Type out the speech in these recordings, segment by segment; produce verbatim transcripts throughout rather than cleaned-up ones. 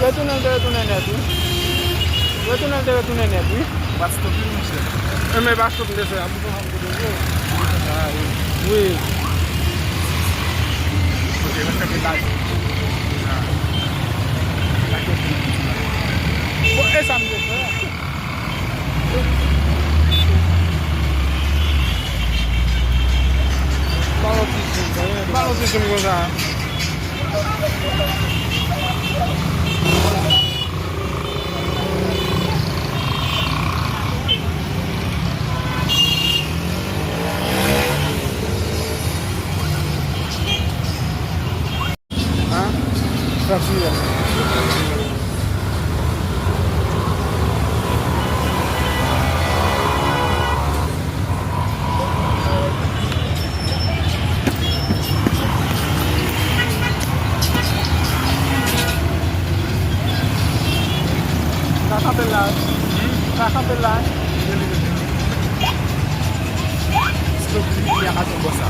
Retounen, l te retounen nèt, wi. Retounen, l te retounen nèt, wi. Ou pa t stop li, monchè. E men pa stop, m te fè a. Wi. Bon, e sa m te fè. Ba l yon ti zoom, ba l yon ti zoom konsa. Hein? Sa ti a. Sa kanpe la. Sa kanpe la. Stop li, li a ka tonbe sa.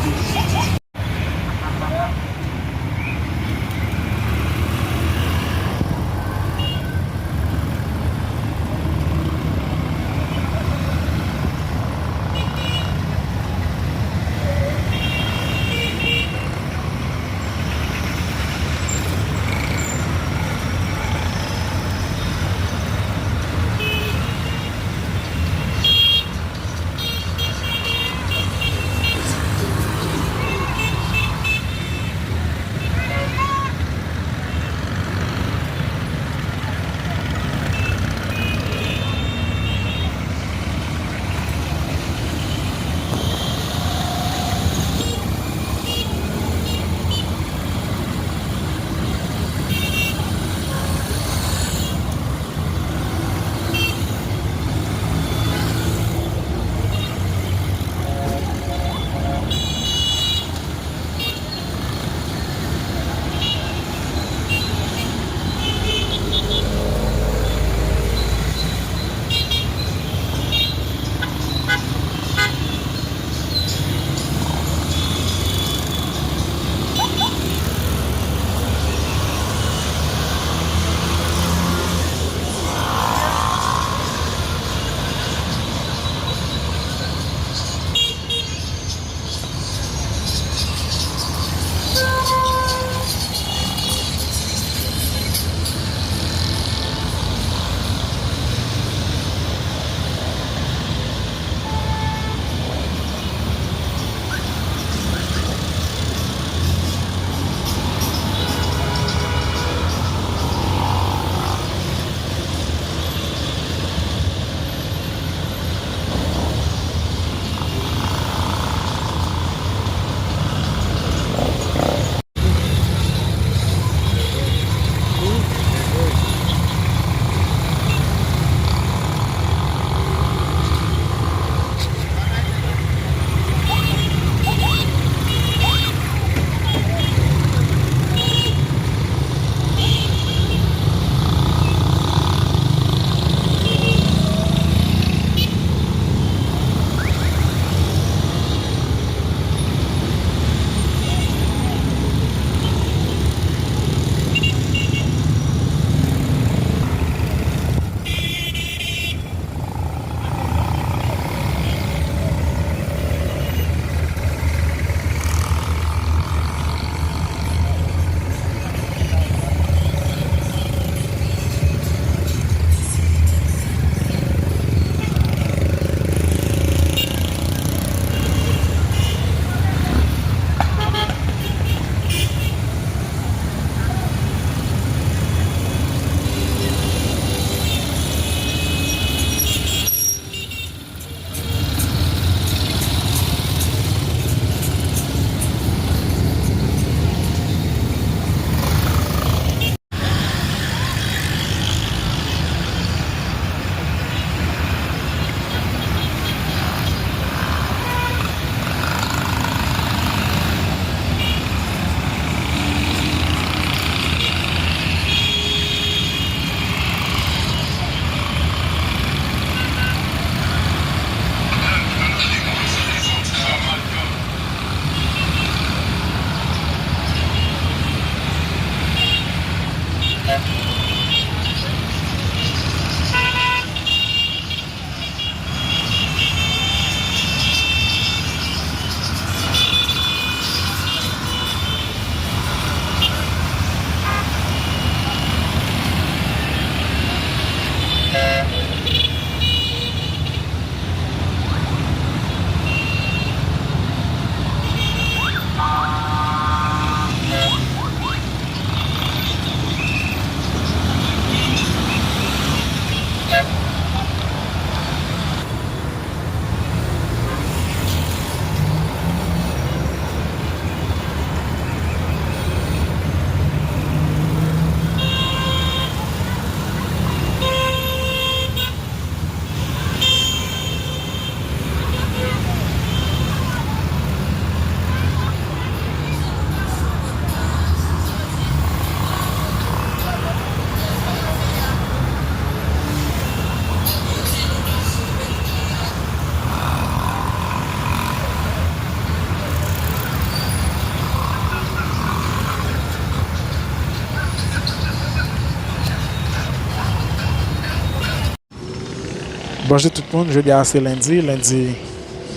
Bonjou tout moun, jodi a se lendi, lendi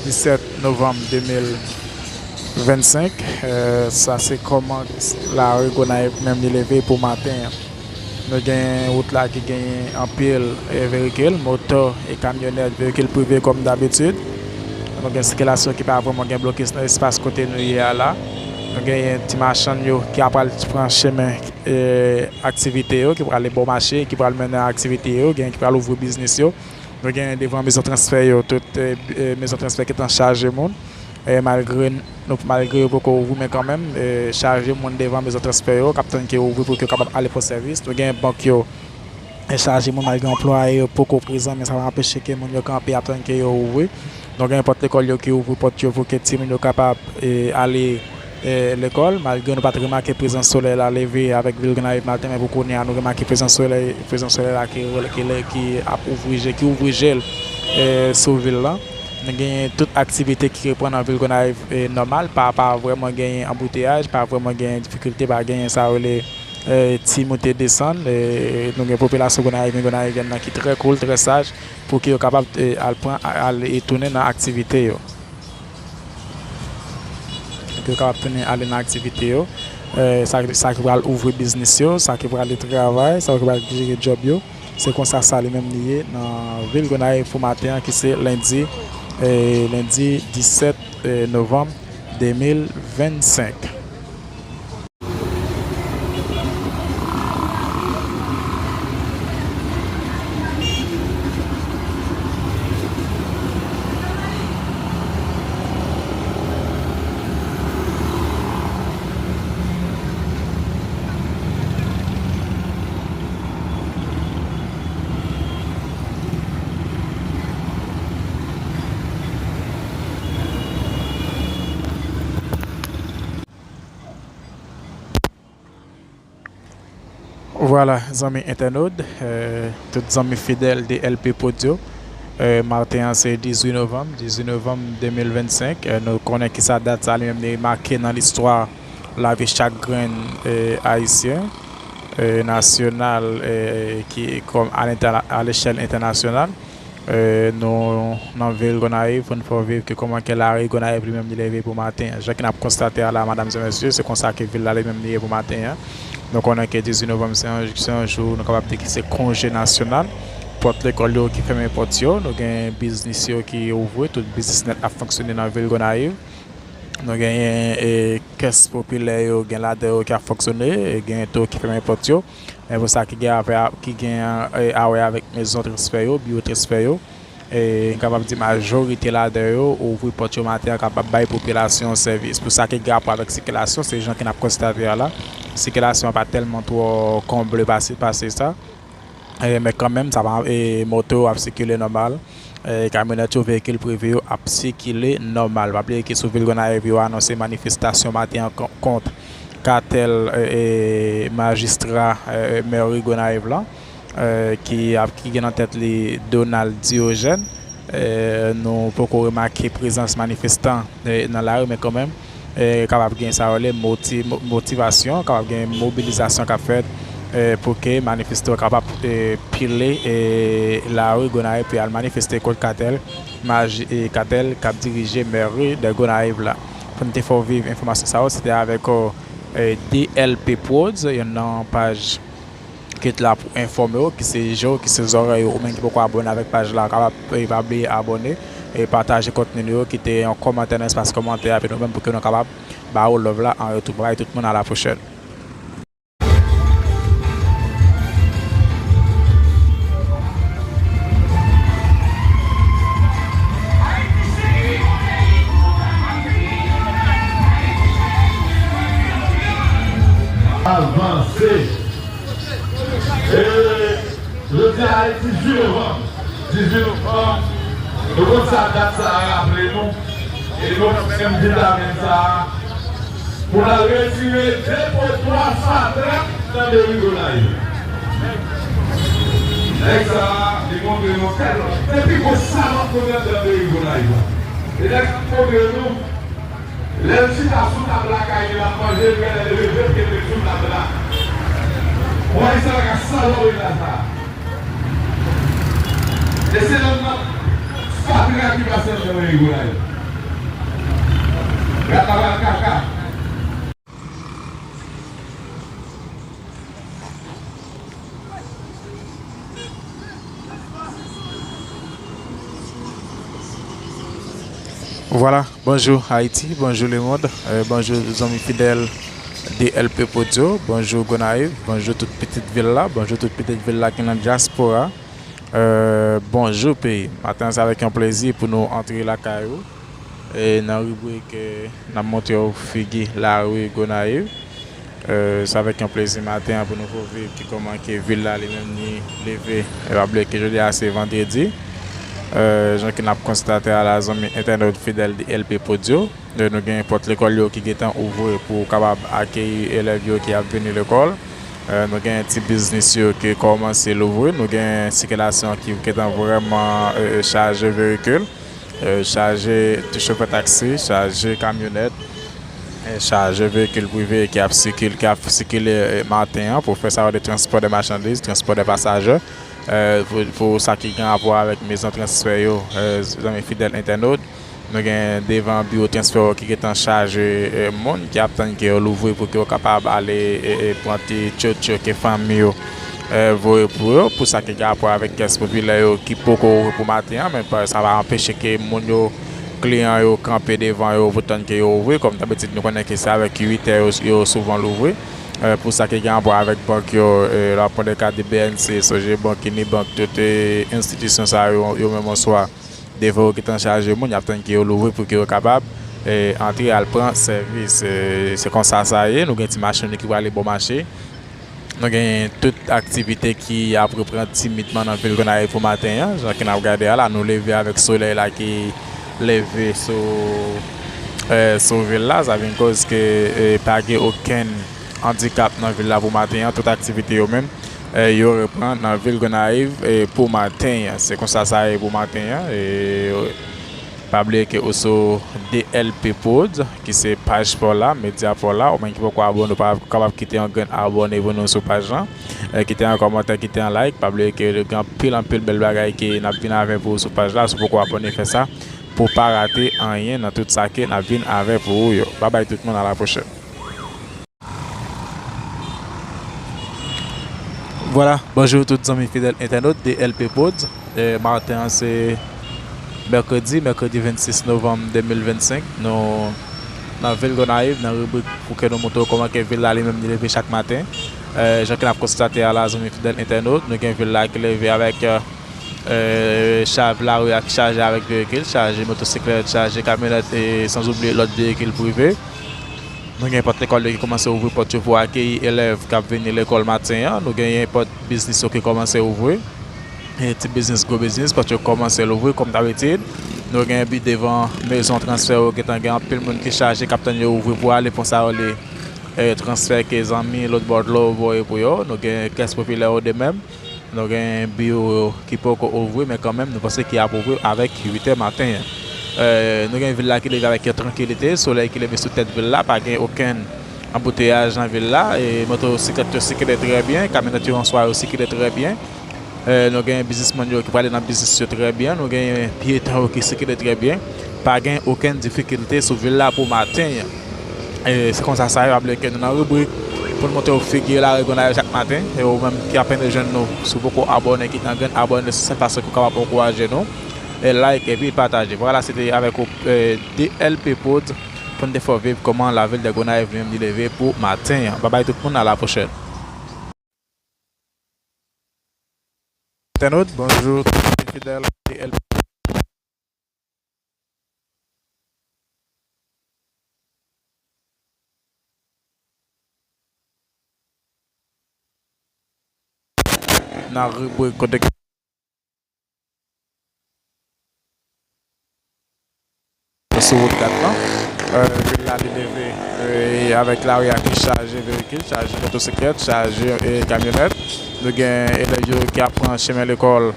disèt novanm de mil vennsenk. Eh, sa se kòman lari Gonayiv menm li leve pou maten an. Nou gen wout la ki genyen anpil, eh, veyikil, moto e kamyonèt, veyikil prive kòm dabitid. Nou gen sikilasyon ki pa vrèman gen blokis nan espas kote nou ye a la. Nou genyen ti machann yo ki ap pral pran chemen, eh, aktivite yo, ki prale bò mache, ki pral mennen aktivite yo, gen ki pral ouvri biznis yo. Nou gen devan mezon transfè yo, tout, eh, eh, mezon transfè ki tan chaje moun. Eh, malgre nou, malgre yo poko ouvri, men kanmenm, eh, chaje moun devan mezon transfè yo, k ap tann ke yo ouvri pou ke yo kapab ale pran sèvis. Nou gen bank yo, eh, chaje moun, malgre anplwaye yo poko prezan, men sa pa anpeche ke moun yo kanpe ap tann ke yo ouvri. Nou gen pòt lekòl yo ki ouvri pòt yo pou ke timoun yo kapab, eh, ale, eh, lekòl, malgre nou pa t remake prezans solèy la leve avèk vil Gonayiv maten, men pou kounye a, nou remake prezans solèy, prezans solèy la ki, ki, ki ap ouvri je, ki ouvri je l, eh, sou vil la. Nou genyen tout aktivite ki reprann nan vil Gonayiv, eh, nòmal, pa, pa vrèman genyen anbouteyaj, pa vrèman genyen difikilte, pa genyen sa yo rele, eh, ti moute desann. Eh, nou gen popilasyon Gonayiv, Gonayivyèn nan ki trè cool, trè saj, pou ke yo kapab, eh, al pran, al, e tounen nan aktivite yo. Pou ke yo kapab tounen ale nan aktivite yo. Eh, sa, sa ki pral ouvri biznis yo, sa ki pral travay, sa ki pral jere djòb yo. Se konsa sa li menm li ye nan vil Gonayiv pou maten an ki se lendi, eh, lendi disèt, eh, novanm de mil vennsenk. Vwala, zanmi entènot, eh, tout zanmi fidèl de L P Prod yo, eh, maten an se dizuit novanm, dizuit novanm de mil vennsenk, eh, nou konnen ki sa dat sa li menm li make nan listwa lavi chak grenn, eh, ayisyen, eh, nasyonal, eh, ki kòm a lentèna-, a lechèl entènasyonal. Eh, nou nan vil Gonayiv pou n fè w viv ke kòman ke lari Gonayiv li menm li leve pou maten an. Jan ke n ap konstate a la, madam e mesye, se konsa ke vil la li menm li ye pou maten an. Nou konnen ke dizuit novanm se yon, se yon jou, nou kapab di ki se konje nasyonal. Pòt lekòl yo ki fèmen pòt yo, nou gen biznis yo ki ouvri, tout biznis nèt ap fonksyone nan vil Gonayiv. Nou genyen, e, kès popilè yo, gen ladan yo ki ap fonksyone, e gen tou ki fèmen pòt yo. Men pou sa ki gen avè, ki gen, e, a wè avèk mezon transfè yo, biwo transfè yo, e, m kapab di majorite ladan yo ouvri pòt yo maten an, kapab bay popilasyon sèvis. Pou sa ki gen rapò avèk sikilasyon, se jan ke n ap konstate a la, sikilasyon an pa tèlman twò konble pase, pase sa. E, men kanmenm, sa pa, e, moto yo ap sikile nòmal. E, kamyonèt yo, veyikil prive yo ap sikile nòmal. Pa bliye ke sou vil Gonayiv yo anonse manifestasyon maten an kon-, kont katèl, e, e, majistra, e, mèri Gonayiv la, e, ki ap, ki gen nan tèt li Donald Diogène. E, nou poko remake prezans manifestan, e, nan lari, men kanmenm, e, kapab gen sa yo rele moti-, mo-, motivasyon, kapab gen mobilizasyon k ap fèt, e, pou ke manifestan yo kapab, e, pile, e, lari Gonayiv pou y al manifeste kont katèl, maj-, e, katèl k ap dirije mèri de Gonayiv la. Pou n te fè w viv enfòmasyon sa yo, se te avèk, e, D L P Prodz, yonn nan paj ki t la pou enfòme w, ki se je w, ki se zòrèy ou, ou menm ki poko abòne avèk paj la, kapab, e, pa bliye abòne e pataje kontni nou yo, kite yon kòmantè nan espas kòmantè a, epi nou menm pou ke nou kapab ba ou love la an retou. Bye tout moun, a la pwochèn. Avanse. E jodi a, dizuit novanm. Dizuit novanm. Nou konn sa dat sa a raple nou. E nou fè m vitamin sa a. Pou n al retire depo twa fatra nan meri Gonayiv. Nèg sa a, li montre nou tèl, depi gwo salòp nou gen nan meri Gonayiv la. E nèg sa montre nou, lè l chita sou tab lakay li, l ap manje, l genlè leve, l mete sou tab la. Ou wè sa, salòp nèg sa a. E se lè n ap Kaka ki pase nan men Gonayiv. Gad la pral kaka. Vwala, bonjou Ayiti, bonjou lemonn, euh, bonjou zanmi fidèl de L P Prod yo, bonjou Gonayiv, bonjou tout pitit vil la, bonjou tout pitit vil la ki nan dyaspora. Euh, bonjou peyi. Maten an, se avèk yon plezi pou nou antre lakay ou. E nan ribrik, euh, n ap montre w figi lari Gonayiv. Euh, se avèk yon plezi maten an pou nou fè w viv ki kòman ke vil la li menm li leve. E pa bliye ke jodi a se vandredi. Euh, jan ke n ap konstate a la, zanmi entènot fidèl de L P Prod yo. Euh, nou gen pòt lekòl yo ki gentan ouvri pou kapab akeyi elèv yo ki ap vini lekòl. Euh, nou gen ti biznis yo ki kòmanse louvri. Nou gen sikilasyon ki gentan vrèman, euh, chaje veyikil, euh, chaje ti chofè taksi, chaje kamyonèt, euh, chaje veyikil prive ki ap sikil-, ki ap sikile, euh, maten an pou fè sa yo de transpò de machandiz, transpò de pasaje. Euh, pou, pou sa ki gen rapò avèk mezon transfè yo, euh, zanmi fidèl entènot, nou gen devan biwo transfè yo ki gentan chaje, eh, moun ki ap tann ke yo louvri pou ke yo kapab ale, eh, eh, pran ti tchotcho ke fanmi yo, eh, voye pou yo. Pou sa ki gen rapò avèk kès popilè yo ki poko ouvri pou maten an, men pa, sa pa anpeche ke moun yo, kliyan yo kanpe devan yo pou tann ke yo ouvri. Kòm dabitid, nou konnen ke se avèk uit è yo, yo souvan louvri. Eh, pou sa ki gen rapò avèk bank yo, eh, la pwodeka de B N C, Sogebank, Unibank, tout, eh, enstitisyon sa yo, yo menm oswa devan yo ki t an chaje moun, y ap tann ke yo louvri pou ke yo kapab, eh, antre al pran sèvis. Eh, se konsa sa ye, nou gen ti mache nou ki prale bò mache. Nou gen tout aktivite ki ap reprann timidman nan vil Gonayiv pou maten an. Jan ke n ap gade a la, nou leve avèk solèy la ki leve sou, eh, sou vil la. Sa vin koz ke, eh, pa gen okenn andikap nan vil la pou maten an. Tout aktivite yo menm, eh, yo reprann nan vil Gonayiv, eh, pou maten an. Se konsa sa ye pou maten an. Eh, pa bliye ke ou sou D L P Prod, ki se paj pa w la, medya pa w la. Ou menm ki poko abòne, ou pa kapab kite yon grenn abòne pou nou sou paj lan. Eh, kite yon kòmantè, kite yon like. Pa bliye ke gen anpil, anpil bèl bagay ke n ap vin avè pou ou sou paj la. Si w poko abòne, fè sa pou w pa rate anyen nan tout sa ke n ap vin avè pou ou yo. Babay tout moun, a la pwochèn. Vwala, bonjou tout zanmi fidèl entènot de L P Prod. Eh, maten an se mèkredi, mèkredi vennsis novanm de mil vennsenk. Nou nan vil Gonayiv, nan ribrik pou ke nou montre w kòman ke vil la li menm li leve chak maten. Eh, jan ke n ap konstate a la, zanmi fidèl entènot, nou gen vil la ki leve avèk, eh, eh, chav lari a ki chaje avèk veyikil, chaje motosiklèt, chaje kamyonèt e sanzoubliye lòt veyikil prive. Nou gen pòt lekòl yo ki kòmanse ouvri pòt yo pou akeyi elèv k ap vini lekòl maten an. Nou genyen pòt biznis yo ki kòmanse ouvri. E ti biznis, gwo biznis, pòt yo kòmanse louvri kòm dabitid. Nou gen bi devan mezon transfè yo, gentan gen anpil moun ki chaje, k ap tann yo ouvri pou ale pran sa yo rele, eh, transfè ke zanmi lòt bò dlo voye pou yo. Nou gen kès popilè yo de menm. Nou gen biwo ki poko ouvri, men kanmenm, nou panse ki ap ouvri avèk uit è maten an. Eh, nou gen vil la ki leve avèk yon trankilite, solèy ki leve sou tèt vil la, pa gen okenn anbouteyaj nan vil la, e motosiklèt yo sikile trè byen, kamyonèt yo answa yo sikile trè byen. Eh, nou gen biznismann yo ki prale nan biznis yo trè byen, nou gen pyeton yo ki sikile trè byen. Pa gen okenn difikilte sou vil la pou maten an. E se konsa sa ye, pa bliye ke nou nan ribrik pou n montre w figi lari Gonayiv chak maten. E ou menm ki apenn rejwenn nou, si w poko abòne, kite yon grenn abòne, se sèl fason ke w kapab ankouraje nou. E like epi pataje. Vwala, se te avèk ou, eh, D L P Prod, pou n te fè w viv kòman lavil de Gonayiv li menm li leve pou maten an. Babay tout moun, a la pwochèn. Entènot, bonjou, tout fidèl de L P. Nan ribrik kote sou wout kat lan. Euh, vil la li leve, euh, avèk lari a ki chaje veyikil, chaje motosiklèt, chaje, euh, kamyonèt. Nou gen elèv yo ki ap pran chemen lekòl.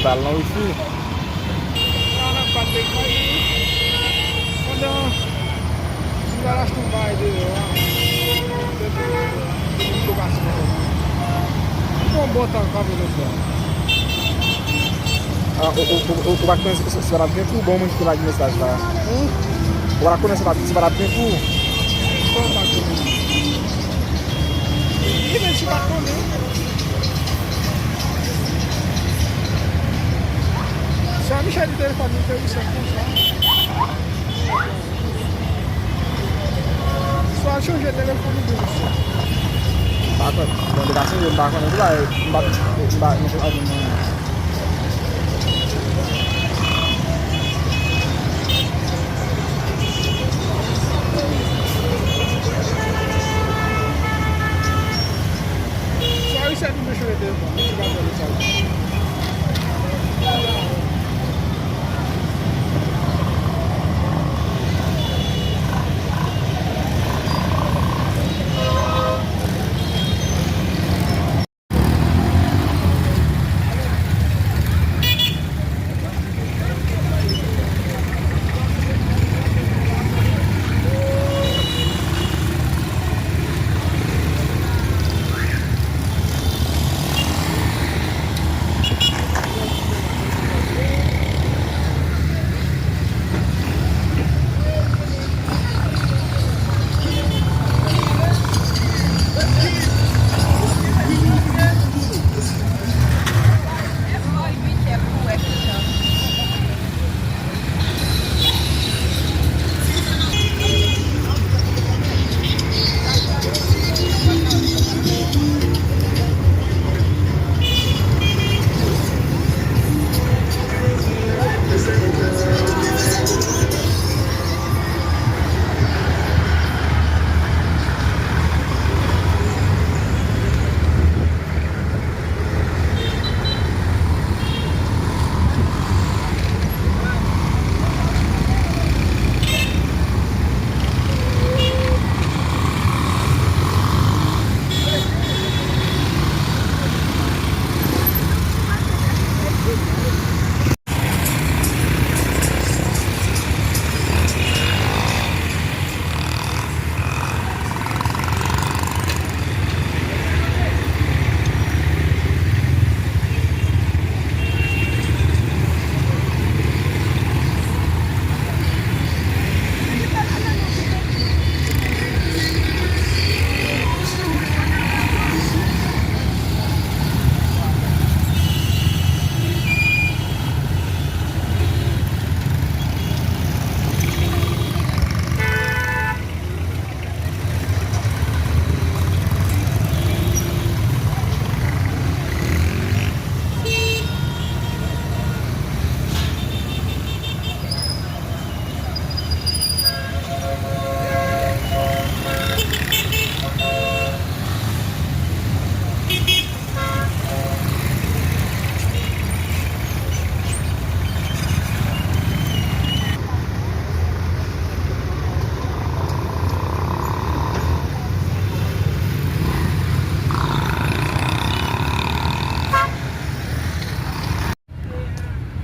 Al nan wifi. Nan, nan, pa te kay. Pandan m pral achte yon bagay deyò a. Yon bon tan kanpe lòt bò. Ah, ou, ou, ou, ou, ou pa konnen si, si, si sa t ap gen tou, bon, moun ki te lage mesaj la. Hmm? Ou pa konnen si sa t ap, si sa t ap gen tou. Kòman ou pa konnen? Li menm si pa konnen. Sa Michel di telefòn li te wi se konsa. Swa chanje telefòn ou byen. Pa konn. Bon, li ka chanje, m pa konnen. Li pa, m pa, m pa, m pa, m pa, Sa wi, sa nou mechwe de, mwen pa konn sa.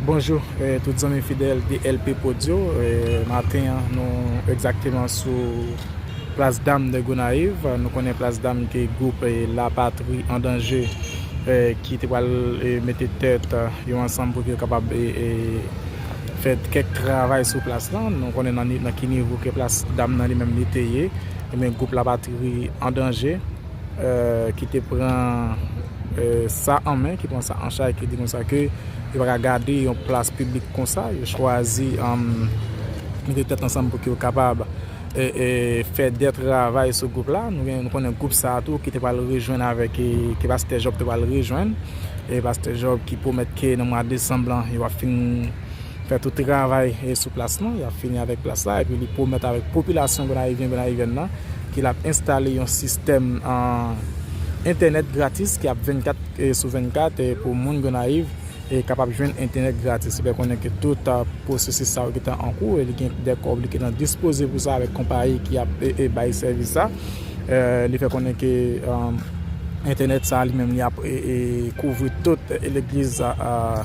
Bonjou, eh, tout zanmi fidèl de L P Prod yo. Eh, maten an, nou egzakteman sou Plas Dam de Gonayiv. Nou konnen Plas Dam ke gwoup, eh, La Patrie en Danger, eh, ki te pral, eh, mete tèt, eh, yo ansanm pou ke yo kapab, eh, eh, fè kèk travay sou plas lan. Nou konnen nan ni-, nan ki nivo ke Plas Dam nan li menm li te ye. Ebyen, gwoup La Patrie en Danger, eh, ki te pran, eh, sa an men, ki pran sa an chay, ki di konsa ke yo pa ka gade yon plas piblik konsa. Yo chwazi, um, mete tèt ansanm pou ke yo kapab, eh, eh, fè de travay sou gwoup la. Nou gen, nou konnen gwoup sa a tou ki te pral rejwenn avèk, eh, ke Pastè Job te pral rejwenn. E Pastè Job ki pwomèt ke nan mwa desanm lan, yo ap fin fè tout travay, eh, sou plas lan, y ap fini avèk plas la, epi li pwomèt avèk popilasyon Gonayivyen, Gonayivyèn nan, ke l ap enstale yon sistèm, ah, entènèt gratis ki ap vennkat, eh, sou vennkat, eh, pou moun Gonayiv, eh, kapab jwenn entènèt gratis. Ou byen konnen ke tout, ah, pwosesis sa yo gentan an kou, e li gen de kòb li gentan dispoze pou sa avèk konpayi ki ap, eh, eh, bay sèvis sa. Eh, li fè konnen ke, ah, entènèt sa li menm li ap, eh, eh, kouvri tout, eh, legliz, ah,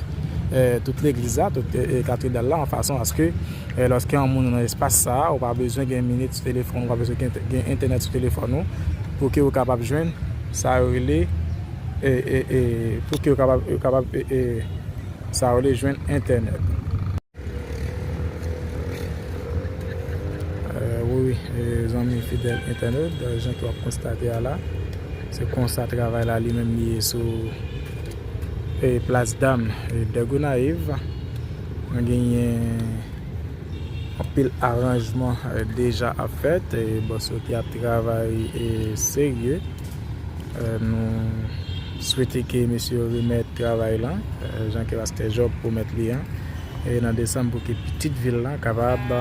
eh, tout legliz la, tout, eh, eh, katedral la, an fason aske, eh, lòske yon moun nan espas sa a, ou pa bezwen gen minit sou telefòn, ou pa bezwen gen, gen entènèt sou telefòn ou, pou ke ou kapab jwenn sa yo rele, eh, eh, eh, pou ke ou kapab, ou kapab, eh, eh, sa yo rele jwenn entènèt. Eh, wi, wi, eh, zanmi fidèl entènèt, eh, jan ke w ap konstate a la, se konsa travay la li menm li ye sou, eh, plas Dam, eh, de Gonayiv. Nou genyen anpil aranjman, eh, deja ap fèt, eh, bòs yo ki ap travay, eh, serye. Eh, nou swete ke mesye yo remèt travay lan, eh, jan ke pastè Job pwomèt li an, eh, nan desanm pou ke pitit vil lan kapab,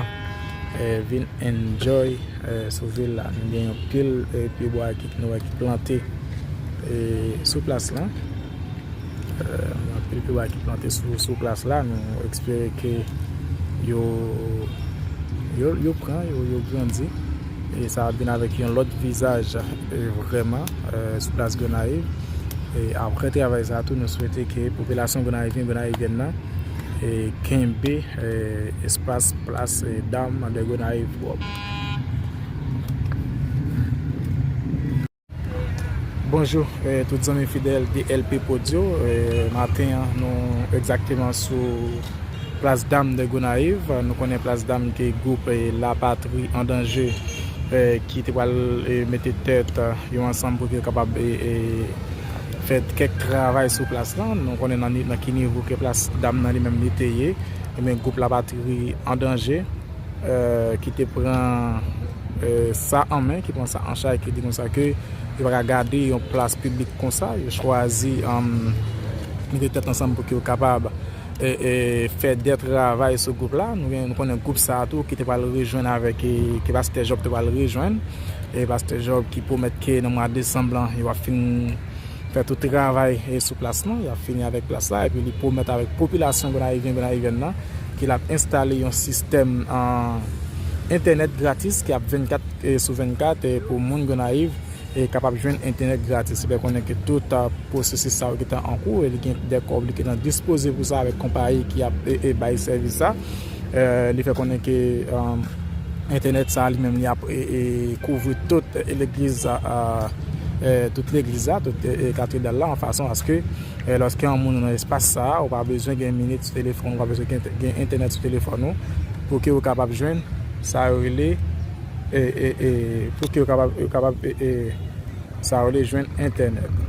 eh, vin enjoy, eh, sou vil la. Nou gen yon pil, eh, pyebwa ki nou wè ki plante, eh, sou plas lan. Eh, anpil pyebwa ki plante sou, sou plas la. Nou espere ke yo, yo, yo pran, yo, yo grandi. E sa ap vin avèk yon lòt vizaj, eh, vrèman, eh, sou plas Gonayiv. E apre travay sa tou, nou swete ke popilasyon Gonayivyen, Gonayivyèn nan, eh, kenbe, eh, espas plas, eh, Dam de Gonayiv pwòp. Bonjou, eh, tout zanmi fidèl de L P Prod yo. Eh, maten an, nou egzakteman sou plas Dam de Gonayiv. Nou konnen plas Dam ke gwoup, eh, La Patrie en Danger, eh, ki te pral, eh, mete tèt, eh, yo ansanm pou ke yo kapab, eh, eh, fè kèk travay sou plas lan. Nou konnen nan ni-, nan ki nivo ke plas Dam nan li menm li te ye. Ebyen, gwoup La Patrie en Danger, eh, ki te pran, eh, sa an men, ki pran sa an chay, ki di konsa ke yo pa ka gade yon plas piblik konsa, yo chwazi, um, mete tèt ansanm pou ke yo kapab, eh, eh, fè de travay sou gwoup la. Nou gen, nou konnen gwoup sa a tou ki te pral rejwenn avèk, eh, ke pastè Job te pral rejwenn. E pastè Job ki pwomèt ke nan mwa desanm lan, yo ap fin fè tout travay, eh, sou plas lan, y ap fini avèk plas la, epi li pwomèt avèk popilasyon Gonayivyen, Gonayivyèn nan, ke l ap enstale yon sistèm, ah, entènèt gratis ki ap vennkat, eh, sou vennkat, eh, pou moun Gonayiv, eh, kapab jwenn entènèt gratis. Fè konnen ke tout, ah, pwosesis sa yo ki te an kou, e li gen de kòb li ki te dispoze pou sa avèk konpayi ki ap, eh, eh, bay sèvis sa. Eh, li fè konnen ke, ah, entènèt sa li menm li ap, eh, eh, kouvri tout, eh, legliz, ah, eh, tout legliz la, tout, eh, eh, katedral la, an fason aske, eh, lòske yon moun nan espas sa a, ou pa bezwen gen minit sou telefòn, ou pa bezwen gen, gen entènèt sou telefòn ou, pou ke ou kapab jwenn sa yo rele, eh, eh, eh, pou ke ou kapab, ou kapab, eh, eh, sa yo rele jwenn entènèt.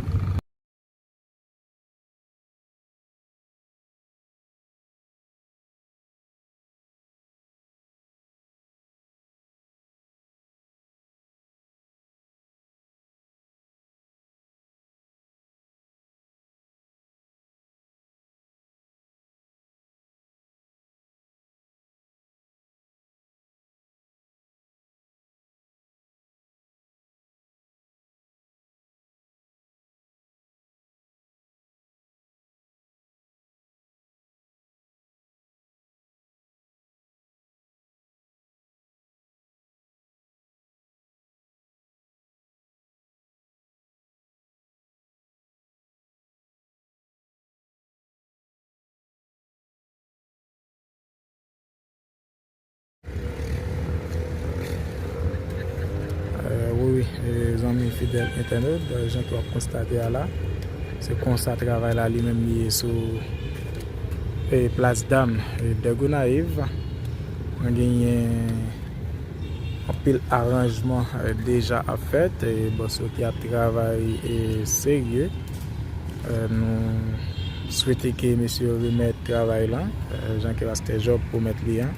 Eh, wi, wi, eh, zanmi fidèl entènèt, eh, jan ke w ap konstate a la, se konsa travay la li menm li ye sou, eh, plas Dam, eh, de Gonayiv. Nou genyen anpil aranjman, eh, deja ap fèt, eh, bòs yo ki ap travay, eh, serye. Eh, nou swete ke mesye yo remèt travay lan, eh, jan ke pastè Job pwomèt li an.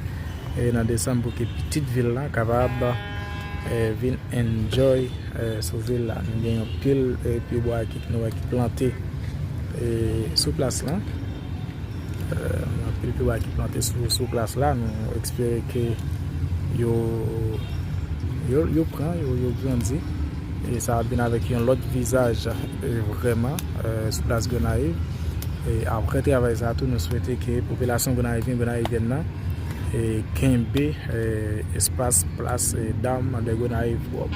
E nan desanm pou ke pitit vil lan kapab, eh, vin enjoy, eh, sou vil la. Nou gen yon pil, eh, pyebwa ki nou wè ki plante, eh, sou plas lan. Eh, anpil pyebwa ki plante sou, sou plas la, nou espere ke yo, yo, yo pran, yo, yo grandi. E sa ap vin avèk yon lòt vizaj, eh, vrèman, eh, sou plas Gonayiv. E apre travay sa tou, nou swete ke popilasyon Gonayivyen, Gonayivyèn nan, eh, kenbe, eh, espas plas, eh, Dam de Gonayiv pwòp.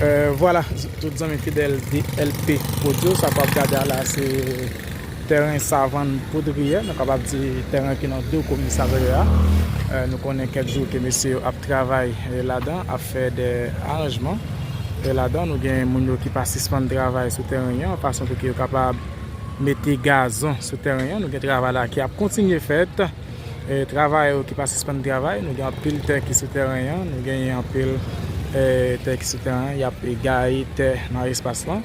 Euh, vwala, tout zanmi fidèl D L P Audio, sa w ap gade a la, se tèren Savann Poudriye, nou kapab di tèren ki nan do komisarya a. Euh, nou konnen kèk jou ke mesye yo ap travay, euh, ladan, ap fè de aranjman. E ladan, nou gen moun yo ki pa sispann travay sou tèren an, fason pou ke yo kapab mete gazon sou tèren an. Nou gen travay la ki ap kontinye fèt. E, travayè yo ki pa sispann travay, nou gen anpil tè ki sou tèren an, nou gen anpil, e, tè ki sou tèren an, y ap gaye tè nan espas lan,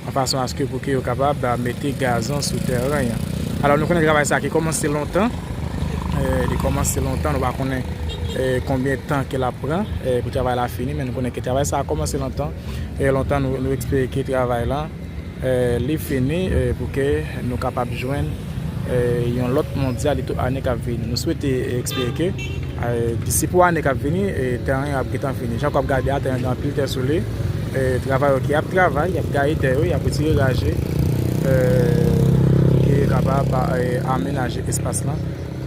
an fason aske pou ke yo kapab, a, mete gazon sou tèren an. Alò, nou konnen travay sa ki kòmanse lontan, e, li kòmanse lontan, nou pa konnen, e, konbyen tan ke l ap pran, e, pou travay la fini, men nou konnen ke travay sa a kòmanse lontan, e, lontan nou, nou espere ke travay la, e, li fini, e, pou ke nou kapab jwenn, e, yon lòt mondyalito ane k ap vini. Nou swete, e, espere ke, e, disi pou ane k ap vini, e, tèren an ap gentan fini. Jan w ap gade a, tèren an gen anpil tè sou li. E, travayè ki ap travay, y ap gaye tè yo, y ap retire raje, e, pou ke yo kapab, e, amenaje espas lan,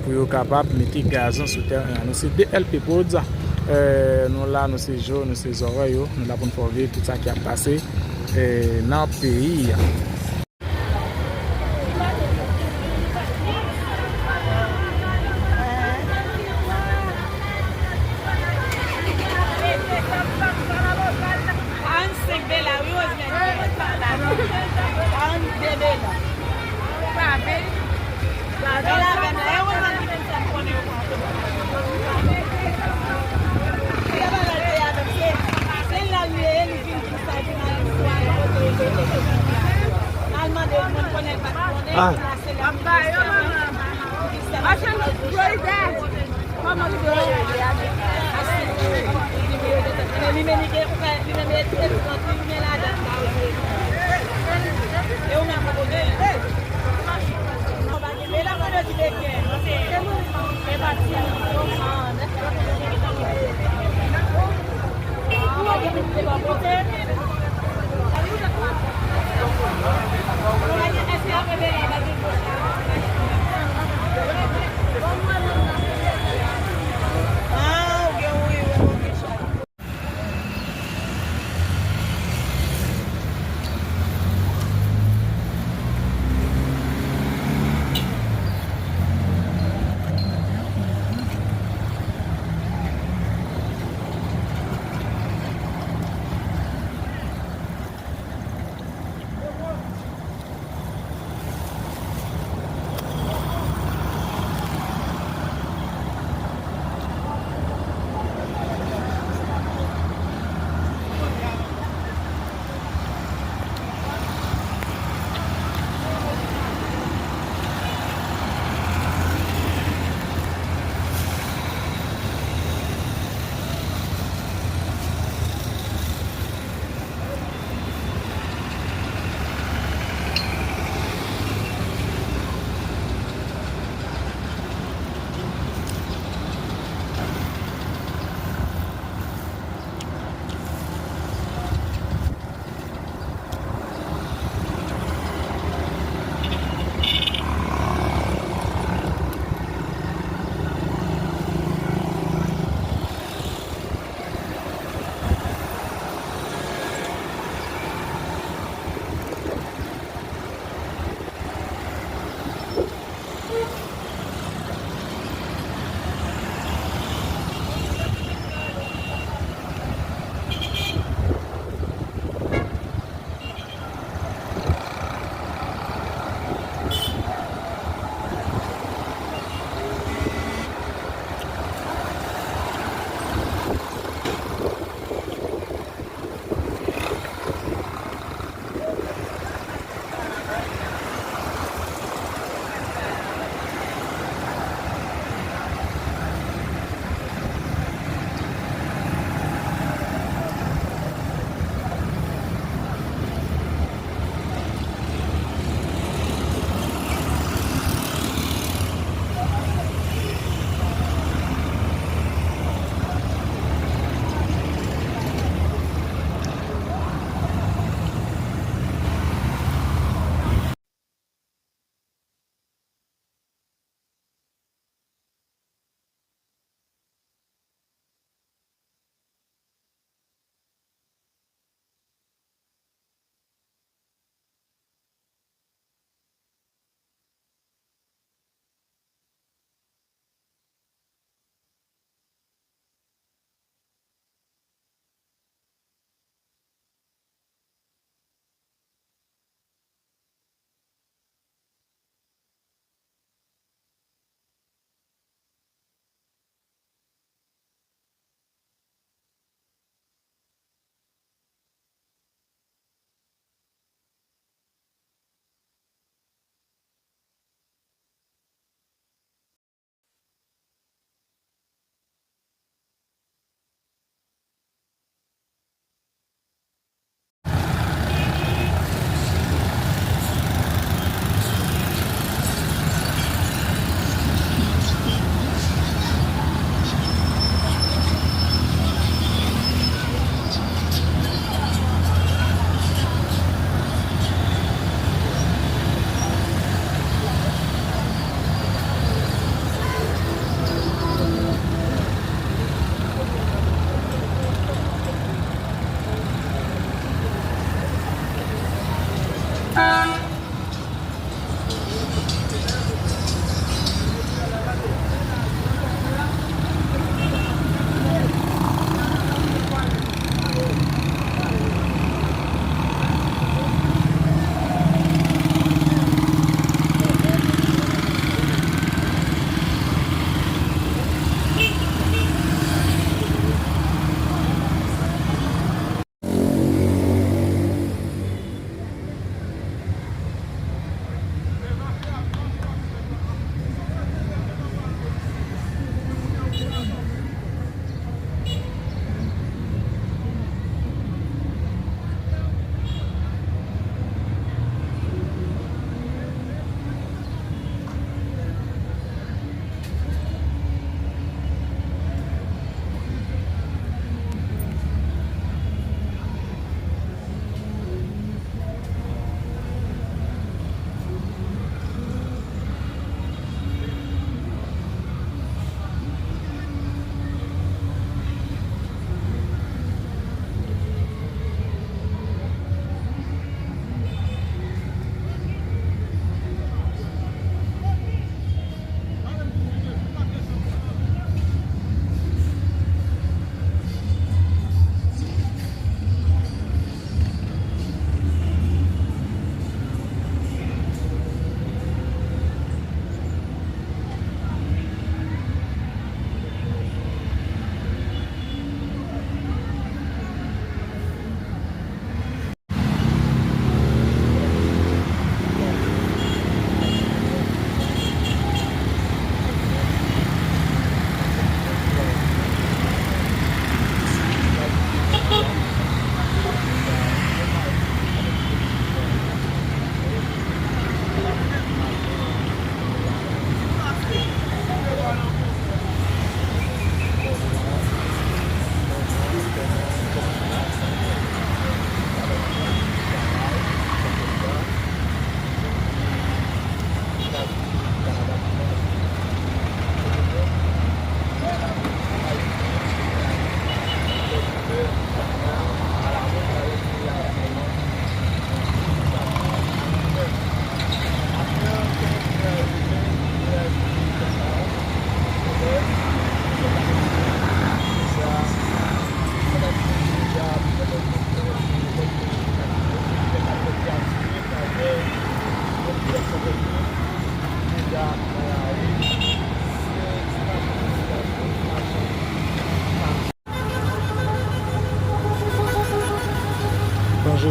pou yo kapab mete gazon sou tèren an. Nou se D L P Prod, e, nou la, nou se je w, nou se zòrèy ou, nou la pou n fè w viv tout sa ki ap pase, e, nan peyi a. Karannsenk dola, wi, Rosemary. Karannde dola. Pa vre? Ah.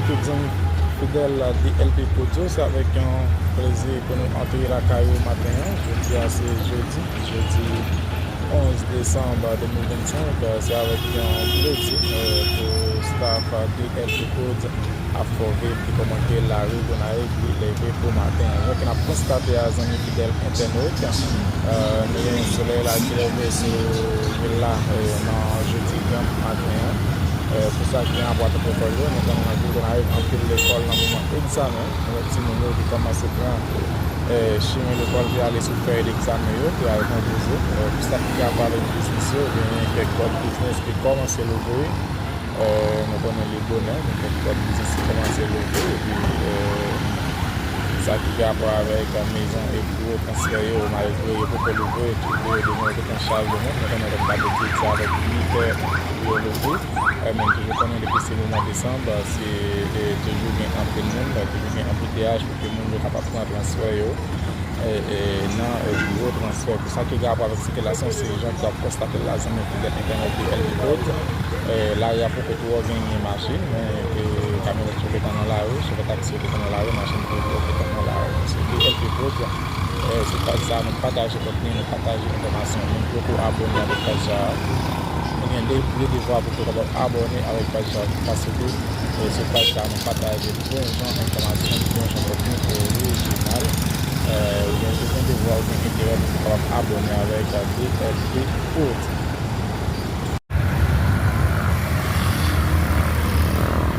Tout zanmi fidèl D L P Prod yo, se avèk yon plezi pou nou antre lakay ou maten an. Jodi a se jedi, jedi onz desanm de mil vennsenk. Se avèk yon plezi, eh, pou staff D L P Prod ap fè w viv ki kòman ke lari Gonayiv li leve pou maten an. Jan ke n ap konstate a, zanmi fidèl entènot, eh, nou gen solèy la ki leve sou vil la, eh, nan jodi gran maten an. Eh, pou sa ki gen rapò ak lekòl yo, nou konnen nan vil Gonayiv anpil lekòl nan moman egzamen. Nou wè timoun yo ki kòmanse pran, eh, chimen lekòl pou y ale sou fèy egzamen yo, pou y al konpoze. Eh, pou sa ki gen rapò avèk biznis yo, genyen kèk lòt biznis ki kòmanse louvri. Eh, nou konnen li bonè, men kèk lòt biznis ki kòmanse louvri. Epi, eh, sa ki gen rapò avèk mezon e biwo transfè yo, malgre yo poko louvri, epi yo demeure tout an chaj de moun. Nou konnen lè n pa de betiz, se avèk uit è pou yo louvri. Eh, men toujou konnen depi se mwa desanm, se, eh, toujou gen anpil moun, toujou gen anbiteyaj pou ke moun yo kapab pran transfè yo, eh, eh, nan, eh, biwo transfè. Pou sa ki gen rapò avèk sikilasyon, se jan ke w ap konstate l la, zanmi fidèl entènot D L P Prod. Eh, lari a poko twò genyen machin, men, eh, kamyonèt yo gentan nan lari, chofè taksi yo gentan nan lari, machin yo gentan nan lari. Se D L P Prod, eh, sou paj sa a, nou pataje kontni, nou pataje enfòmasyon. Moun ki poko abòne avèk paj sa a, nou gen de, de devwa pou ke w kapab abòne avèk paj sa a, paske, eh, sou paj sa a, nou pataje bon jan enfòmasyon, bon jan kontni orijinal. Eh, ou gen, ou gen devwa, ou gen enterè pou ke w kapab abòne avèk D L P Prod.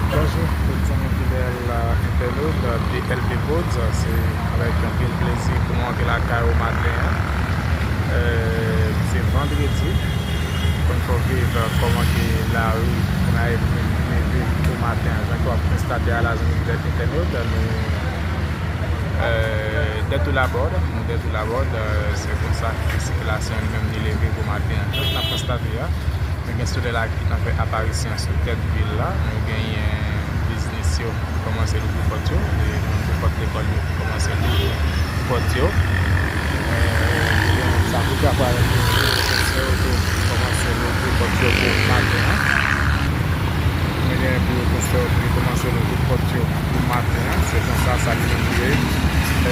Bonjou tout zanmi fidèl, eh, entènot, eh, D L P Prod. Se avèk anpil plezi pou mwen antre lakay ou maten an. Eh, se vandredi. Pou n fè w viv, eh, kòman ke lari Gonayiv leve pou maten an. Jan ke w ap konstate a la, zanmi fidèl entènot, nou, eh, dèt ou labòd, nou dèt ou labòd, eh, se konsa ke sikilasyon li menm li leve pou maten an. Jan n ap konstate a, nou gen solèy la ki t anfè aparisyon sou tèt vil la. Nou genyen biznis yo ki kòmanse louvri pòt yo, e moun pou pòt lekòl yo ki kòmanse louvri pòt yo. Eh, nou gen sa ki ka parèt, pwofesè yo tou kòmanse louvri pòt yo pou maten an. Nou gen pwofesè yo ki kòmanse louvri pòt yo pou maten an. Se konsa sa li menm li ye,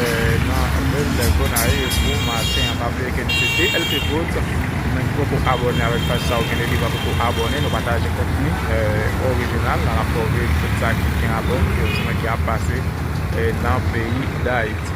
eh, nan vil Gonayiv pou maten an. Pa bliye ke nou se D L P Prod. Ou menm ki poko abòne avèk paj sa a, ou gen de devwa pou ke w abòne. Nou pataje kontni, eh, orijinal. N ap fè w viv tout sa ki gen rapò, eh, sou sa ki ap pase, eh, nan peyi Dayiti.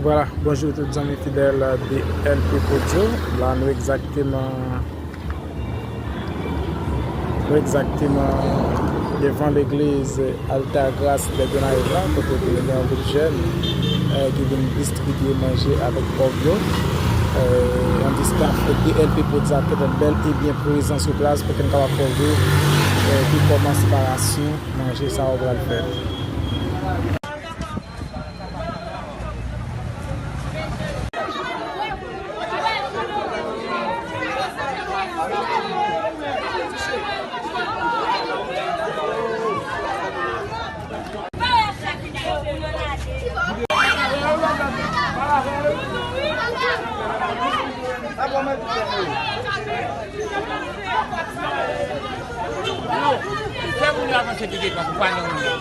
Vwala, bonjou tout zanmi fidèl de L P Audio. La nou egzakteman, nou egzakteman devan legliz Alta Grace de Gonayiv la, kote ke nou gen yon gwoup jèn, eh, ki vin distribye manje avèk pòv yo. Eh, yon ti staf de L P Audio ap fè bèl e byen prezan sou plas pou ke n kapab fè w wè, eh, ki kòman separasyon manje sa yo pral fèt. Fè moun yo avanse tou de twa pou pa nan moun yo.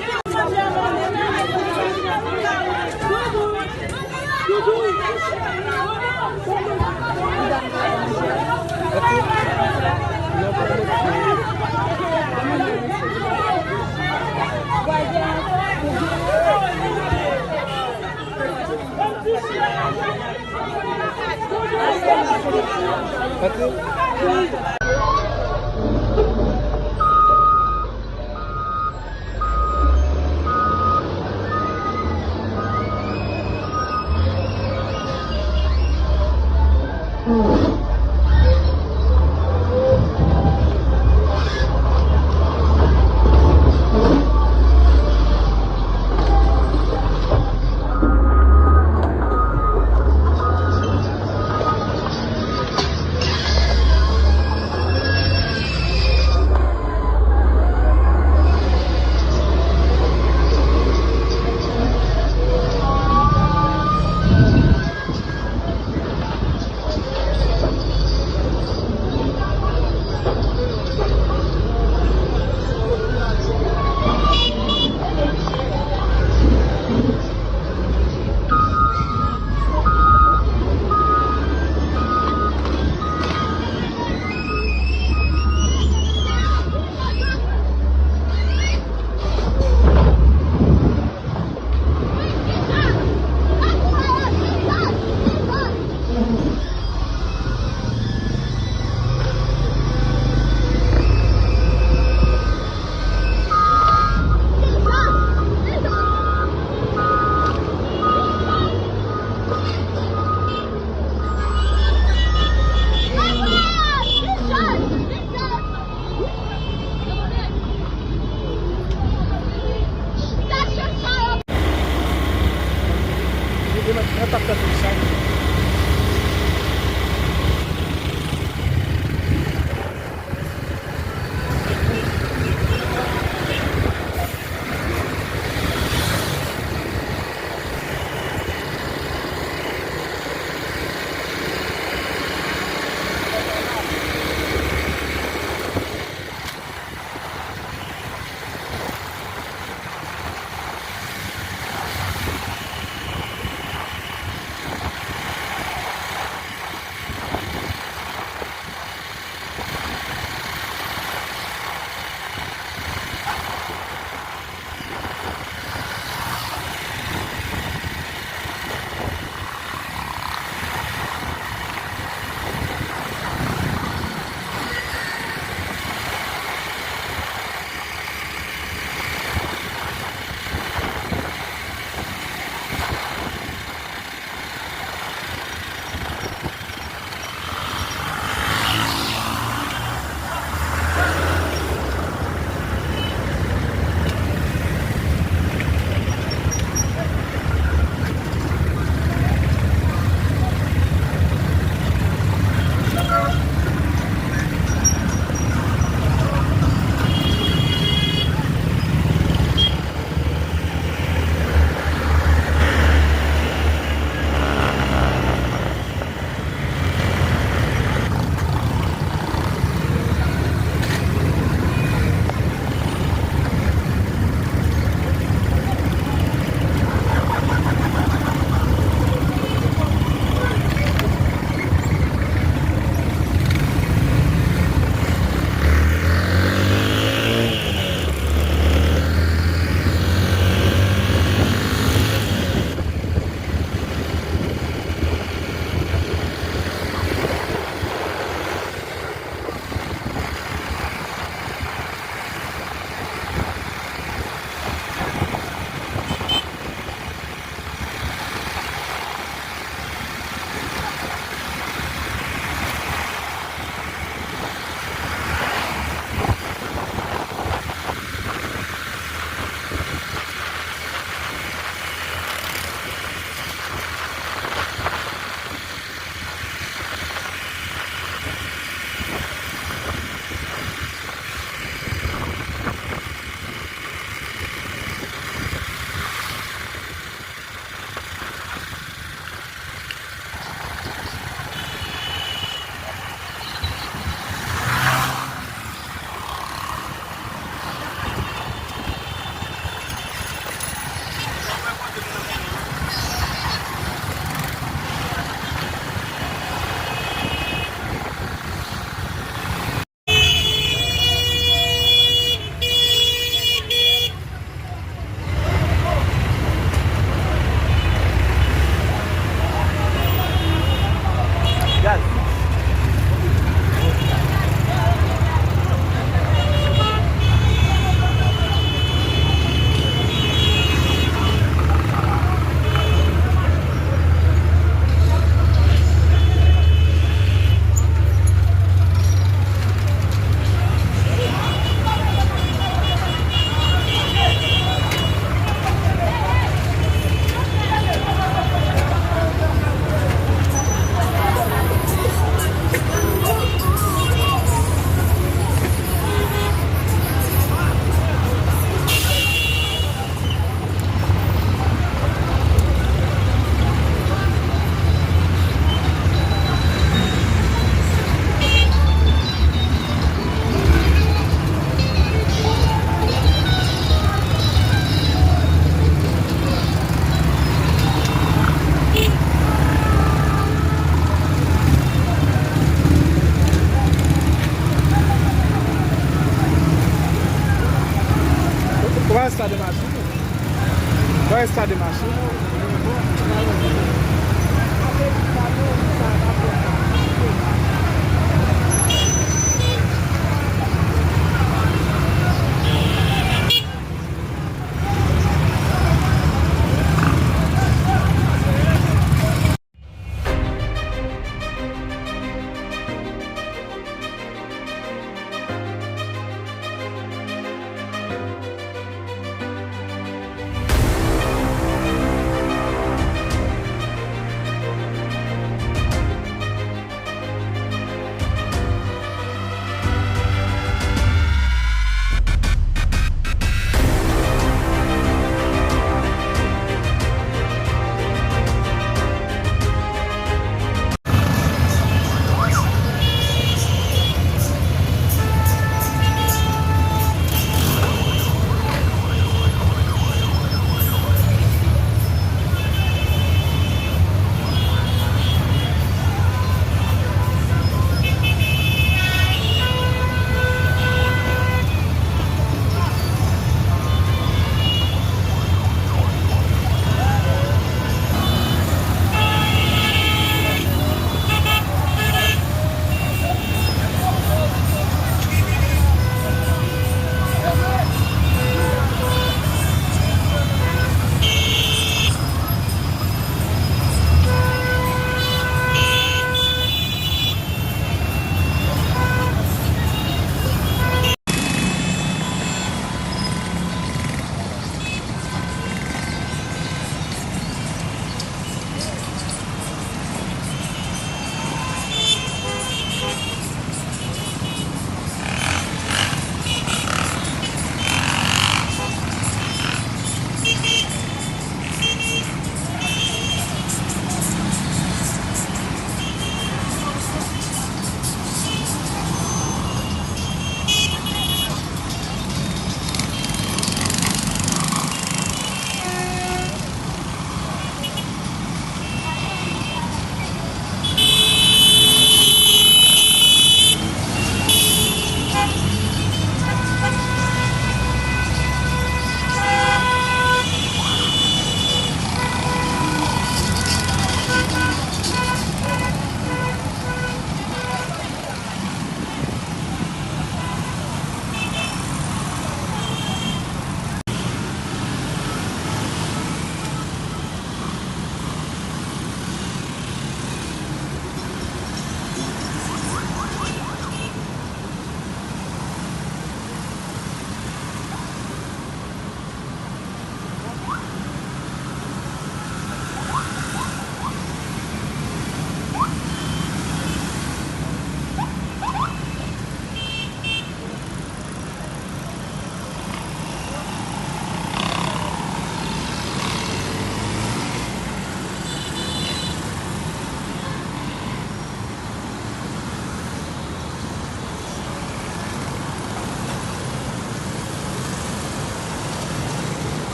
Estade machin. Ba estade machin.